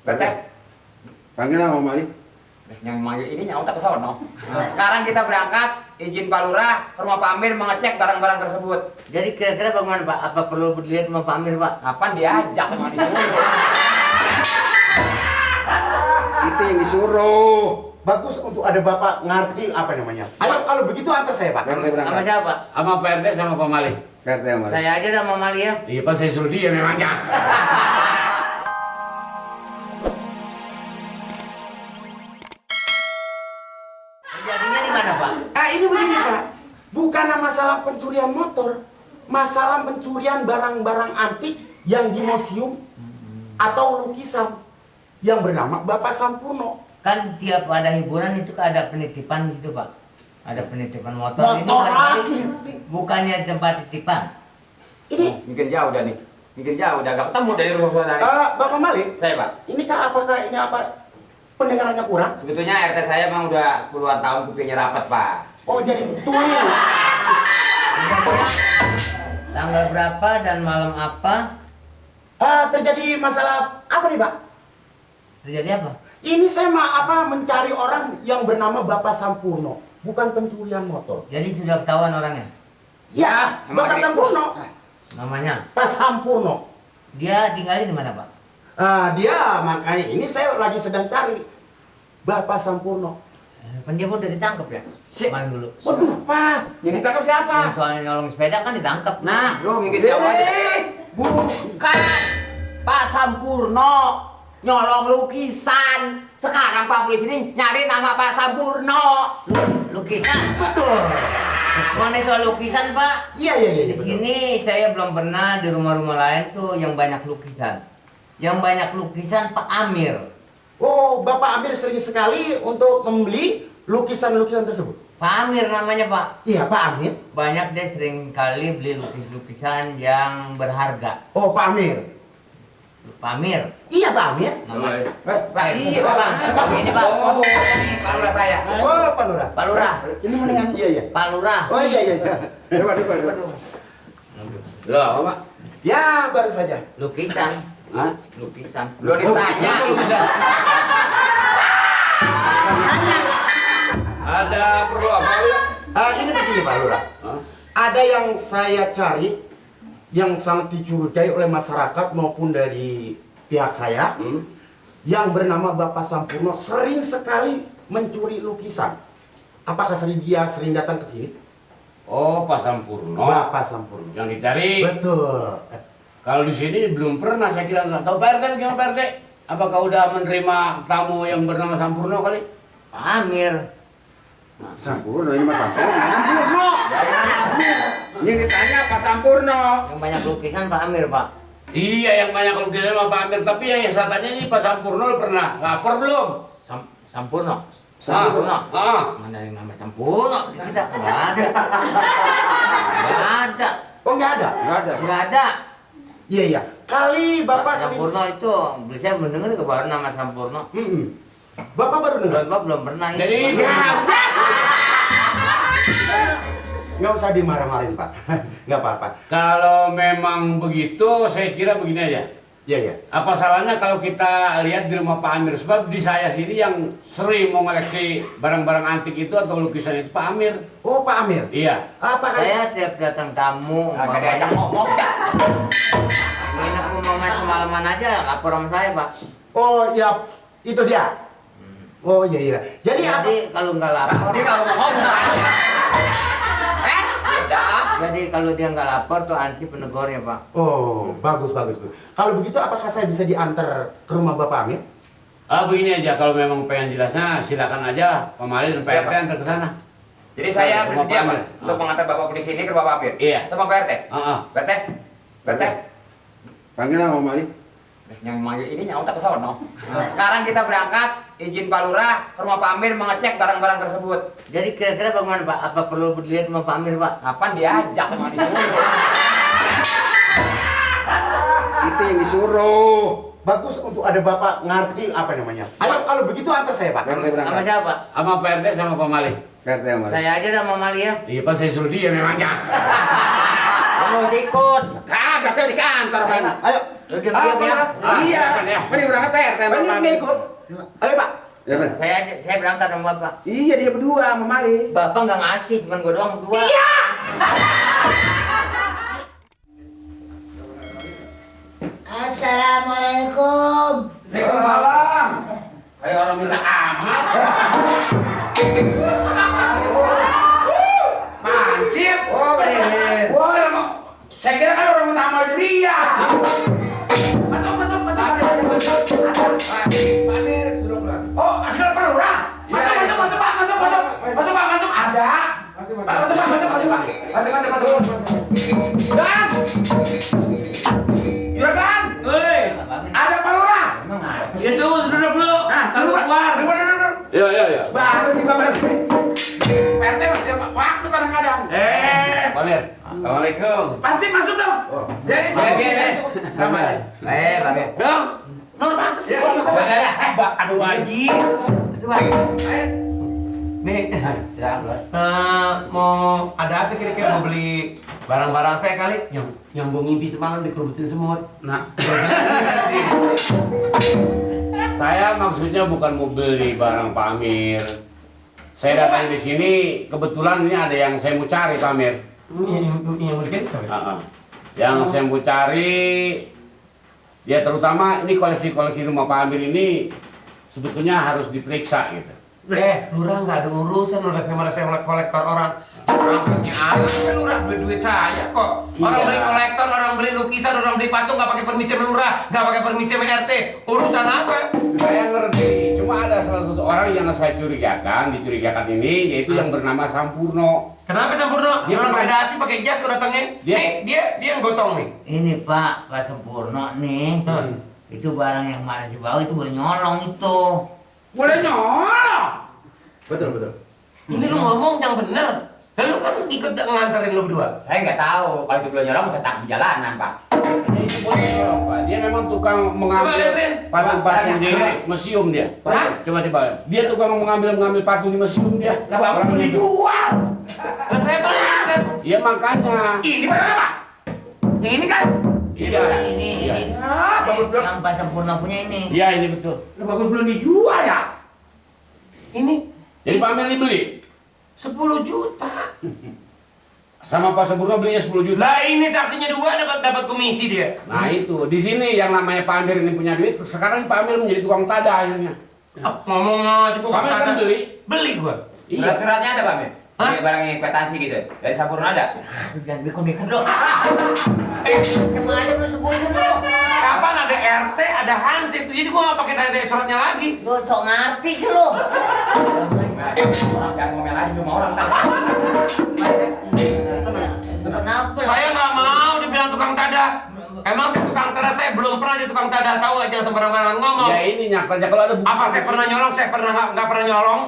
Berarti panggil sama Mali. yang manggil ini nyawa ke sono. Sekarang kita berangkat, izin Pak Lurah ke rumah Pak Amir mengecek barang-barang tersebut. Jadi kira-kira bagaimana Pak? Apa perlu dilihat sama Pak Amir Pak? Kapan diajak sama disuruh? Itu yang disuruh. Bagus untuk ada bapak ngerti apa namanya. Ayo kalau begitu antar saya pak. Berangkat Sama berangkat. siapa? Sama Pak RT sama Pak Mali. RT sama Mali. Saya aja sama Mali ya. Iya Pak, saya suruh dia memangnya. Kejadiannya di mana Pak? Ini begini pak. Bukan masalah pencurian motor, masalah pencurian barang-barang antik yang di museum atau lukisan yang bernama Bapak Sampurno. Kan tiap ada hiburan itu ada penitipan gitu Pak. Ada penitipan motor. Ini Motor kan lagi. bukannya tempat titipan. Ini Mungkin jauh dah nih. Mungkin jauh dah, gak ketemu dari rumah saudara. Bapak Malik, Saya Pak. apakah ini apa pendengarannya kurang? Sebetulnya RT saya memang udah puluhan tahun kupingnya rapat Pak. Oh jadi tuli. Kira-kira tanggal berapa dan malam apa? Terjadi masalah apa nih pak? Terjadi apa? Ini saya mencari orang yang bernama Bapak Sampurno, bukan pencurian motor. Jadi sudah ketahuan orangnya. Ya, Emang Bapak ada- Sampurno. Namanya. Pak Sampurno. Dia tinggalnya di mana Pak? Dia makanya ini saya lagi sedang cari Bapak Sampurno. Kan dia pun udah ditangkap ya. Kemarin dulu. Waduh, Pak. Yang ditangkap siapa? Yang soalnya nyolong sepeda kan ditangkap. Nah, lo mungkin jauh aja. Bukan Pak Sampurno nyolong lukisan. Sekarang Pak polisi ini nyari nama Pak Sampurno. Lukisan. Betul. Mana soal lukisan Pak? Iya. Di betul. sini saya belum pernah di rumah-rumah lain tuh yang banyak lukisan. Yang banyak lukisan Pak Amir. Oh, Bapak Amir sering sekali untuk membeli lukisan-lukisan tersebut. Pak Amir namanya Pak. Iya, Pak Amir. Banyak deh sering kali beli lukisan yang berharga. Oh, Pak Amir. Pak Amir. Iya, Pak Amir. Namanya. Pak, iya Pak. Ini Pak. Oh, ini Pak Lurah saya. Oh, Pak Lurah. Pak Lurah. Ini mendingan iya. Pak Lurah. Oh, iya. Coba. Loh, apa Pak? Ya, baru saja. Lukisan. Hah? Lukisan. Belum ditanya. Ada perlu apa ya? Ini begini, Pak Lurah. Hah? Ada yang saya cari yang sangat dicurigai oleh masyarakat maupun dari pihak saya yang bernama Bapak Sampurno sering sekali mencuri lukisan. Apakah dia sering datang ke sini? Oh, Pak Sampurno. Bapak Sampurno. Yang dicari. Betul. Kalau di sini belum pernah, saya kira nggak tahu. Pak RT gimana Pak RT? Apakah udah menerima tamu yang bernama Sampurno kali? Pak Amir. Sampurno ini Mas Sampurno. Sampurno. Ini ditanya Pak Sampurno. Yang banyak lukisan Pak Amir Pak. Iya, yang banyak lukisan sama Pak Amir. Tapi yang saya tanya ini Pak Sampurno pernah lapor belum? Sampurno. Sampurno. Mana yang nama Sampurno? Kita nggak ada. Nggak ada. Oh, nggak ada? Enggak ada. Nggak ada. Iya. Kali Bapak sering... Sampurno itu saya mendengar ke baru nama Sampurno. Bapak baru dengar? Bapak belum pernah. Jadi Ya, Nggak usah dimarah-marahin, Pak. Nggak apa-apa. kalau memang begitu, saya kira begini aja. Iya. Apa salahnya kalau kita lihat di rumah Pak Amir? Sebab di saya sini yang sering mau ngoleksi barang-barang antik itu atau lukisan itu Pak Amir. Oh, Pak Amir. Iya. Apakah... saya tiap datang tamu, Agak diajak ngomong dah. nginep rumah semalaman aja lapor sama saya Pak. Oh, ya. Itu dia. Oh, iya. Jadi apa? Jadi kalau nggak lapor, Dia kalau mau ngomong aja. Udah. jadi kalau dia nggak lapor tuh ansih penegurnya Pak. Oh, bagus. Kalau begitu apakah saya bisa diantar ke rumah Bapak Amir? Begini aja, kalau memang pengen jelasnya silakan aja Pak Mali dan Pak RT antar ke sana. Jadi saya Rumah bersedia Pak Pak Amir. untuk mengantar Bapak polisi ini ke rumah Pak Amir. Iya. Sama Pak RT. RT. RT. Panggil sama Mali. Yang manggil ini nyawa ke sono. Sekarang kita berangkat, izin Pak Lurah ke rumah Pak Amir mengecek barang-barang tersebut. Jadi kira-kira bagaimana Pak? Apa perlu dilihat sama Pak Amir Pak? Kapan diajak sama disuruh? Itu yang disuruh. Bagus untuk ada bapak ngerti apa namanya. Ayo kalau begitu antar saya pak. Berangkat Sama berangkat. siapa? Sama Pak RT sama Pak Mali. RT sama Mali. Saya aja sama Mali ya. Iya Pak, saya suruh dia memangnya. Kamu harus ikut. Kagak. kagak saya di kantor kan. Ayo. Lu diam-diam ya. Iya. Ini berangkat RT sama Ini Mali. ikut. Ayo Pak. Ya benar. Saya berangkat sama Bapak. Iya dia berdua sama Mali. Bapak nggak ngasih, cuman gua doang berdua. Iya. Assalamualaikum. Waalaikumsalam. Kayak orang minta amat. Mansip. Oh bener. Wah, saya kira kan orang minta amal dia. Masuk. Pamer sudah pulang. Oh, sudah Pak Lurah. Masuk Pak. Ada. Masuk Pak. Dan Juragan. Hei. Ada Pak Lurah. Itu duduk dulu. Nah, Duduk keluar. Duduk. Iya. Baru 15 menit. RT masih ada waktu kadang-kadang. Pamer. Assalamualaikum. Pancing masuk dong. Jadi sama. Bapak. Dong. Nur masuk sih. Aduh Haji. Nih, Silakan, Bro. mau ada apa kira-kira mau beli barang-barang saya kali yang nyambung ngimpi semalam dikerubutin semut. Nah, Saya maksudnya bukan mau beli barang Pak Amir. Saya datang di sini kebetulan ini ada yang saya mau cari Pak Amir. Yang mungkin Yang saya mau cari ya terutama ini koleksi-koleksi rumah Pak Amir ini sebetulnya harus diperiksa gitu. Lurah nggak ada urusan, udah saya kolektor orang. Angkatnya aja Lurah, duit saya kok. Orang Iya. beli kolektor, orang beli lukisan, orang beli patung nggak pakai permisi sama Lurah, nggak pakai permisi sama RT. Urusan apa? Saya ngerti, cuma ada salah satu orang yang saya dicurigakan ini yaitu yang bernama Sampurno. Kenapa Sampurno? Dia Orang pakai bukan- dasi, pakai jas, kau datangin. Dia- Nih, dia yang gotong nih. Ini Pak Sempurno nih. Itu barang yang mana dibawa itu boleh nyolong itu. boleh nyolong. Betul. Ini lu ngomong yang bener. Lu kan ikut nganterin lu berdua. Saya nggak tahu kalau itu belum nyolong saya tak di jalanan Pak. Dia itu boleh nyolong, Pak. Dia memang tukang mengambil Coba liatin. patung-patung di Coba. museum dia. Hah? Coba. Dia tukang mengambil patung di museum dia. Lah Bapak Orang belum itu. dijual. Lah saya beli kan. Iya makanya. Ini barang apa? Yang ini kan? Iya. Ini Iya. yang Pak Sempurno punya ini. Iya ini betul. Lah bagus belum dijual ya? Ini Jadi Pak Amir dibeli 10 juta. sama Pak Sempurno belinya 10 juta. Lah ini saksinya dua dapat komisi dia. Nah itu di sini yang namanya Pak Amir ini punya duit. Sekarang Pak Amir menjadi tukang tada akhirnya. Ngomong aja kok Pak Amir kan beli. Beli gua. Iya. Surat-suratnya ada Pak Mir? Hah? Ini barang yang kwitansi gitu. Dari Sampurno ada? Jangan bikun-bikun dong. Kemana lu sebutin lu? Kapan ada RT, ada Hansip, jadi gua nggak pakai tanda suratnya lagi. Lu sok ngerti sih lu. Orang jangan ngomel lagi cuma orang tak. Kenapa? Saya nggak mau dibilang tukang tada. Emang saya tukang tada, saya belum pernah jadi tukang tada. Tahu aja sembarangan ngomong. Ya ini nyata aja kalau ada bukti. Apa saya pernah nyolong? Saya pernah nggak pernah nyolong.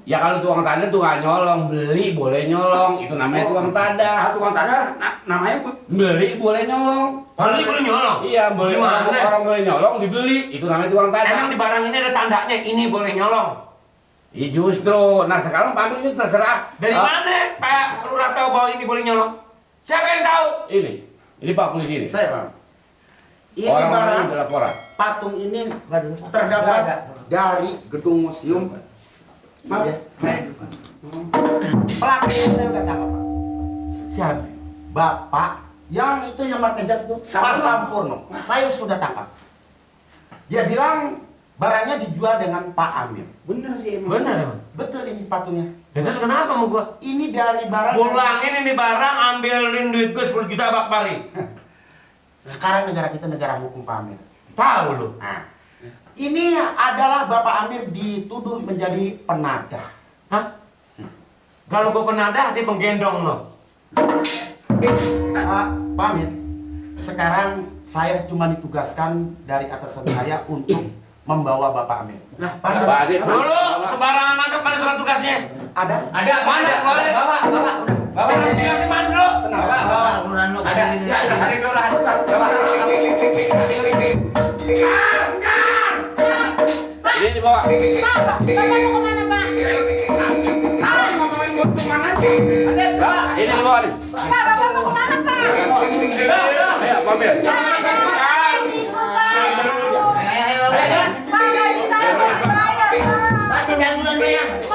Ya kalau tukang tada tuh nggak nyolong, beli boleh nyolong, itu namanya tukang tada. Tukang tada namanya Beli boleh nyolong. Beli boleh nyolong. Iya, boleh Gimana? orang boleh nyolong, dibeli, itu namanya tukang tada. Emang di barang ini ada tandanya, ini boleh nyolong. Iya justru. Nah sekarang Pak Amir ini terserah. Dari mana Pak Lurah tahu bahwa ini boleh nyolong? Siapa yang tahu? Ini Pak polisi ini. Saya Pak. Ini Orang barang ini laporan. patung ini Waduh, terdapat dari gedung museum. Maaf ya. Pelakunya saya udah tangkap Pak. Siapa? Bapak yang itu yang pakai jas itu Pak Sampurno. Saya sudah tangkap. Dia bilang barangnya dijual dengan Pak Amir. bener sih emang. Benar emang. Betul ini patungnya. Ya, terus kenapa mau gua? Ini dari barang. Pulangin ini barang, ambilin duit gua 10 juta bak pari. Sekarang negara kita negara hukum Pak Amir. Tahu lu. Nah, ini adalah Bapak Amir dituduh menjadi penadah. Hah? Kalau gua penadah dia menggendong lo. Pak Amir, sekarang saya cuma ditugaskan dari atasan saya untuk membawa Bapak Amir. Nah, Pak Amir, Dulu sembarangan nangkep mana surat tugasnya? ada? Ada, Mana, ada. keluarin. Bapak. Surat tugasnya mana dulu? Tenang. Bapak. Urusan lu Ada. Ya, hari kelurahan. Bapak. Ini dibawa. Bapak mau kemana Pak? Ini dibawa nih. Bapak mau kemana Pak? Ayo, Amir. Ayo. Pak, gaji saya belum dibayar, Pak. Pasti jangan bulan ya.